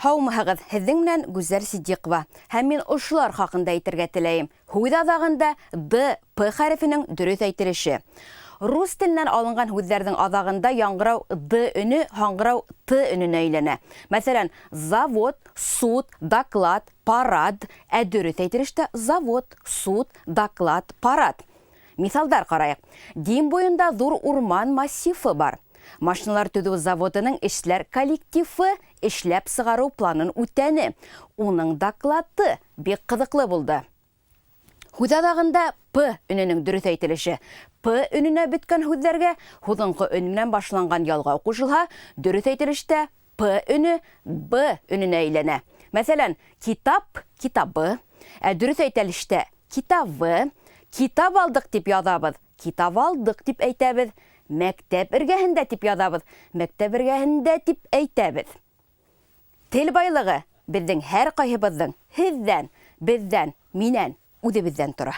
Һаумыһығыҙ, һеҙҙең менән Гүзәл Ситдиҡова. Һәм мин ошолар хаҡында әйтергә теләйем. Һүҙ аҙағында Д, П хәрефенең дөрөҫ әйтелеше. Рус теленән алынған һүҙҙәрҙең аҙағында яңғырау Д өнө һаңғырау Т өнөнә әйләнә. Мәҫәлән, завод, суд, доклад, парад, ә дөрөҫ әйтелештә завод, суд, доклад, парад. Миҫалдар ҡарайыҡ. Дим буйында ҙур урман массивы бар. Машиналар төҙөү заводының эшселәр коллективы эшләп сығарыу планын үтәне. Уның доклады бик ҡыҙыҡлы булды. Һүҙ аҙағында П өнөнөң дөрөҫ әйтелеше. П өнөнә бөткән һүҙҙәргә һуҙынҡы өн менән башланған ялғау ҡушылһа, дөрөҫ әйтелештә П өнө Б өнөнә әйләнә. Мәҫәлән, китап, китабы, ә дөрөҫ әйтелештә китабы, китап алдыҡ тип яҙабыҙ, китап алдыҡ тип әйтәбеҙ, мәктәп эргәһендә тип яҙабыҙ, мәктәп эргәһендә тип әйтәбеҙ. Тел байлығы беҙҙең һәр ҡайһыбыҙҙың һеҙҙән, беҙҙән, минән, үҙебеҙҙән тора.